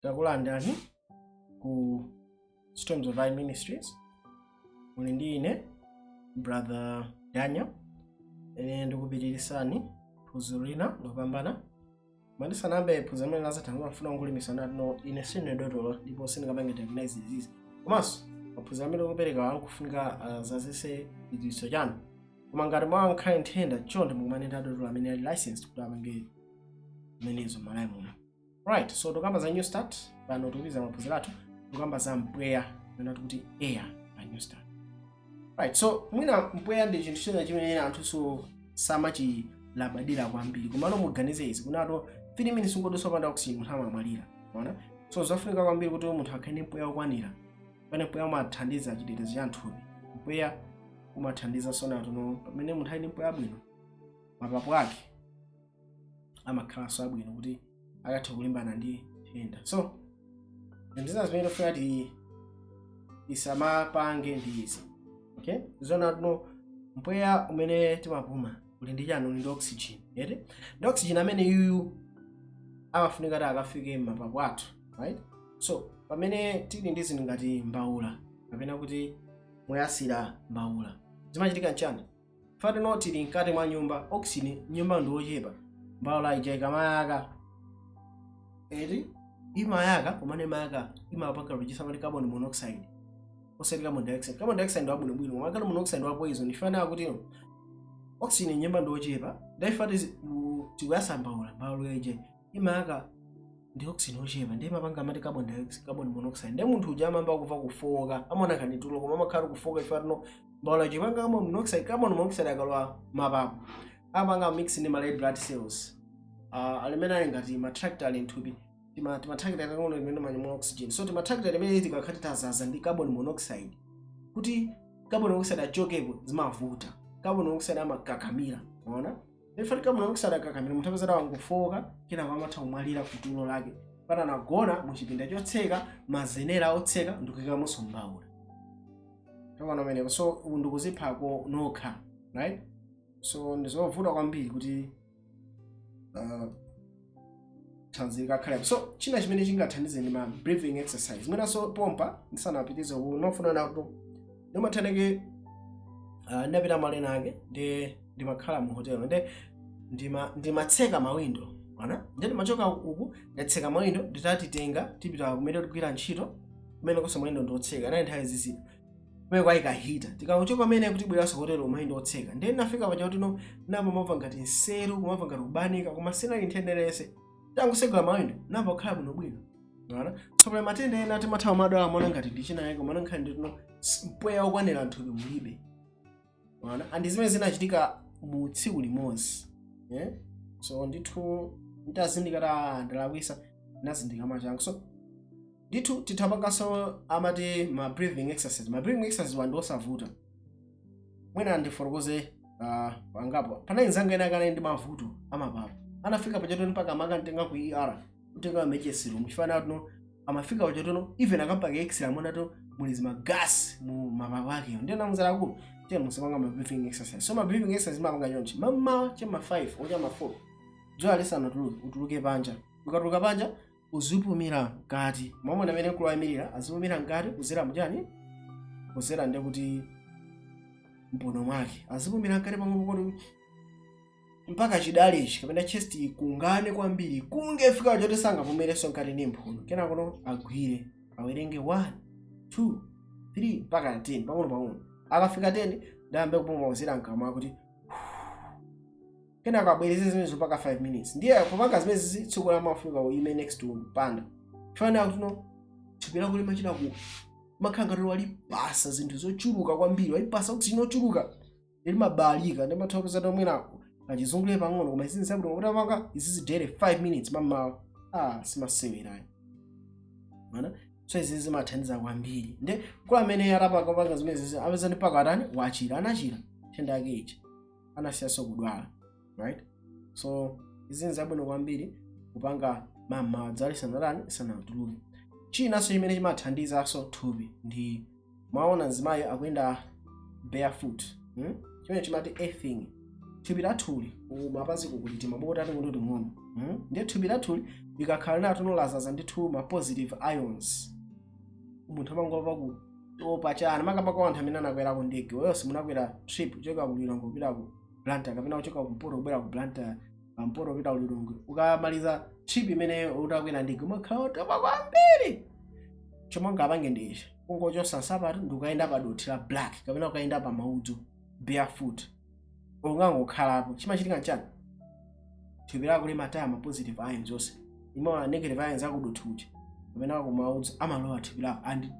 Takulandirani ku Storms of Light Ministries. Muli ndi ine, Brother Daniel. Ine ndikupitirisani phunziro lina lopambana. Mandisanambe phunziro limene lazatha, ndimafuna kungolimisa no, ine sindine dotolo ndipo sindingapange diagnose disease, komanso maphunziro amene ndikupereka ankufunika azazise chidziwitso chanu. Koma ngati mwankhala nthenda, chonde mukumane ndi adotolo amene ali licensed kuti apange zimenezo m'Malawi muno. Right, so tikamba za New Start pano. Tikupitiza maphunziro athu, tikamba za mpweya kapena tikuti air pa New Start. Right, so mwina mpweya ndi chinthu china chimene anthu so samachilabadira kwambiri, komano muganize izi kunato 3 minutes ungodusa opanda oxygen, munthu amamwalira. Maona? So zofunika kwambiri kuti munthu akhale ndi mpweya wokwanira, pamene mpweya umathandiza chitetezo cha thupi. Mpweya umathandiza sonatono pamene munthu ali ndi mpweya abwino, mapapu ake amakhalanso abwino kuti akatha kulimbana ndi nthenda. So zinthu zimene tofuna ti tisamapange ndi izi, okay? Zona tuno mpweya umene timapuma uli ndi chani? Uli ndi oxygen, eti? Ndi oxygen amene yuyu amafunika kuti akafike m'mapapu athu, right? So pamene tili ndi zinthu ngati mbawula kapena kuti moyasira mbawula, zimachitika nchani? Fatino tili mkati mwa nyumba, oxygen nyumba ndi ochepa. Mbawula ija ikamayaka, eti, imayaka, kumene imayaka imapanga produce amati carbon monoxide, osati carbon dioxide. Carbon dioxide ndi wabwinobwino, koma carbon monoxide ndi wa poison. Ifanira kuti oxygen nyumba ndi ochepa, ndaifati tikuyasa mbawula, mbawula ija imayaka ndi oxygen ochepa, ndiye imapanga amati carbon dioxide, carbon monoxide. Ndiye munthu uja amamba kuva kufoka, amaona ngati tulo, koma amakhala kufoka. Ifatino mbawula ija ipanga carbon monoxide. Carbon monoxide akalowa mapapu, amapanga mix ndi ma red blood cells alimene ali ngati ma tractor ali mthupi. Timatractor takang'ono limene manyamula oxygen. So timatractor limene tikakhati tazaza ndi carbon monoxide, kuti carbon monoxide achokepo zimavuta. Carbon monoxide amakakamira, unaona? Ifati carbon monoxide akakamira, munthu apeza wangofoka, kenako amatha kumwalira kutulo lake pana anagona muchipinda chotseka, mazenera otseka, ndikuyikamonso mbawula. Tokana umenepo. So uku ndikuziphako nokha, right? So ndizovuta kwambiri kuti thanzi likakhalepo. So china chimene chingathandize ndi ma breathing exercise. Mwinanso pompa ndisanapitize uku, ndimafuna nato ndimathaneke ndinapita malo ena ake, ndi ndimakhala mu hotel, ndi ndimatseka mawindo ana, ndi ndimachoka uku ndatseka mawindo, nditatitenga tipita kumene tikugwira ntchito, kumene konse mawindo ndiotseka. Anali nthawi zizira, kumene kwayika heater. Tikachoka pamene kuti bweranso hotel, mawindo otseka. Ndiye ndinafika paja kuti no, napa mamva ngati nseru, kumamva ngati kubanika, koma sinali nthenda iliyonse. Tangosegula mawindo, napa kukhala bwinobwino. Ona? So pali matenda ena timathawa madwala, amaona ngati ndi china yake, koma nkhani ndi tuno mpweya wokwanira mthupi mulibe. Ona? Andi zimene zinachitika mu tsiku limodzi, eh? So ndithu ntazindika ta ndalakwisa, ndinazindika mwachangu. So ndithu tithapanganso amati ma breathing exercise. Ma breathing exercise wandi osavuta. Mwina ndifotokoze pangapo. Panali nzanga ena akale ndi mavuto amapapu, anafika pachatono mpaka amakantenga ku ER, kutenga emergency room. Chifana tuno amafika pachatono, even akampaka x-ray, amona to muli zimagasi mu mapapu akeyo. Ndiye namuzala akulu, tiye musapanga ma breathing exercise. So ma breathing exercise mapanga chonchi: mammawa chema 5 ocha ma 4, dzuwa lisanatuluke, utuluke panja. Ukatuluka panja, uzipumira mkati. Mwamona amene mkulu ayimirira, azipumira mkati kuzera muchani, kuzera ndi kuti mpuno mwake, azipumira mkati pang'ono kuti mpaka chidalechi kapena chest ikungane kwambiri, kungefika choti sangapumirenso mkati ndi mphuno. Kenakono agwire, awerenge 1, 2, 3 mpaka 10 pang'ono pang'ono. Akafika 10, ndayambe kupuma kuzera mkamwa kuti, kenako abwereze zimenezo mpaka 5 minutes. Ndiye popanga zimenezi, tsiku la mafunika uime next to mpanda. Fanira kuti no, thupi lako limachita ku makhala ngati walipasa zinthu zochuluka kwambiri, walipasa oxygen ochuluka, limabalika. Ndi mathokoza tomwena kachizungulire pang'ono, koma izi zabwino kuti apanga izi zidere 5 minutes mammawa. Ah, simasewerayo mana. So izi zimathandiza kwambiri. Nde kwa amene atapanga panga zimenezi, apeza ndi mpaka atani, wachira, anachira nthenda yake ija, anasiyanso kudwala, right? So izi nzabwino kwambiri kupanga mammawa dzuwa lisanatani, lisanatuluke. Chinanso chimene chimathandizanso thupi ndi mwaona mzimayi akuyenda barefoot, Chimene chimati earthing. Thupi lathuli kumapazi kukuli timabota ting'ono ting'ono. Ndiye thupi lathuli likakhala nato lazaza ndithu ma positive ions, munthu amangomva kutopa chana, makamaka anthu amene anakwerako ndege. Weyonse munakwera trip kuchoka ku Lilongwe kupita ku Blantyre, kapena kuchoka kumpoto kubwera ku Blantyre, pampoto kupita ku Lilongwe, ukamaliza trip imeneyo utakwera ndege umakhala otopa kwambiri. Chomwe ungapange ndi ichi: kungochosa nsapato ndi ukayenda pa dothi la black kapena ukayenda pa maudzu barefoot, ungangokhalapo. Chimachitika nchani? Thupi lako limataya ma positive ions onse, ima negative ions akudothi uja kapena kumaudzu amalowa thupi lako and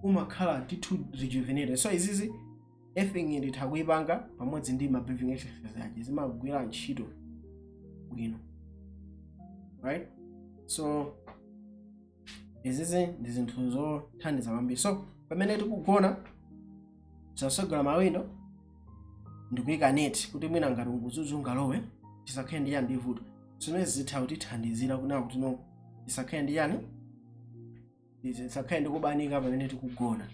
umakhala ndithu rejuvenated. So izizi earthing nditha kuyipanga pamodzi ndi ma breathing exercise aja, zimagwira ntchito bwino, right? So izizi ndi zinthu zothandiza kwambiri. So pamene tikugona, tisasegula mawindo ndikuyika net kuti mwina ngati udzudzu ungalowe tisakhale ndi yani, ndi vuto. Zimene zitha kutithandizira kunena kuti no, tisakhale ndi yani, tisakhale ndi kubanika pamene tikugona,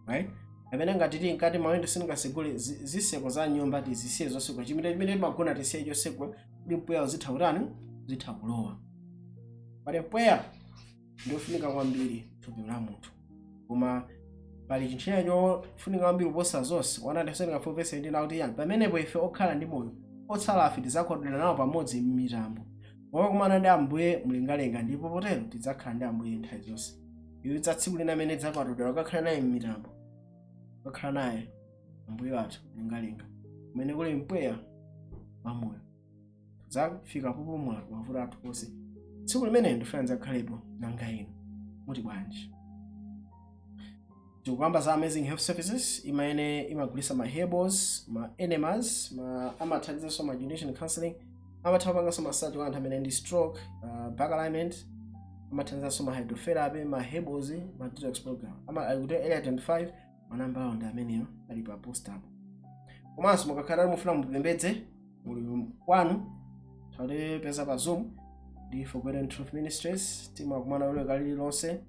right? Pamene ngati tili mkati, mawindo sindingasegule, zitseko za nyumba tizisiye zosegula, chimene chimene timagona tisiye chosegula kuti mpweya uzitha kutani, uzitha kulowa. Pali mpweya ndiofunika kwambiri thupi la munthu, koma pali chinthu china chofunika kwambiri kuposa zonse. 174 verse 17 akuti yani? Pamenepo ife okhala ndi moyo otsala afe tidzakwatulidwa nawo pamodzi m'mitambo mokakumana ndi Ambuye mlengalenga, ndipo potero tidzakhala ndi Ambuye nthawi zonse. Iwo idza tsiku lina amene tidzakwatulidwa kukakhala naye m'mitambo, kukakhala naye Ambuye wathu mlengalenga kumene kuli mpweya wamoyo. Tidzafika popumula mavuto athu onse tsiku limene. Ndifuna ndidzakhalepo. Nanga inu muti bwanji? Tikukamba za Amazing Health Services imene imagulisa ma herbals, ma enemas, ma amathandizanso ma nutrition counseling, amatha kupanganso massage kwa anthu amene ndi stroke, back alignment, amathandizanso ma hydrotherapy, ma herbals, ma detox program. Ama akuti Area 25, manamba awo ndi ameneyo ali pa poster apo. Komanso mukakhala mufuna mupembedze muli kwanu, tawatipeza pa Zoom ndi Forgotten Truth Ministries. Timakumana Loweruka lililonse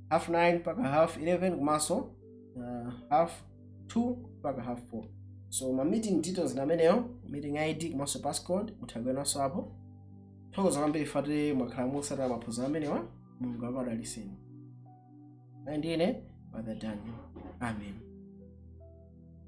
9:30 mpaka 11:30, komanso 2:30 mpaka 4:30. So ma meeting details ndi ameneyo, meeting ID komanso passcode mutha kuonanso apo. Thokoza kwambiri fati mwakhala musatira maphunziro amenewa. Mulungu akudalitseni. Ndine Brother Daniel. Amen.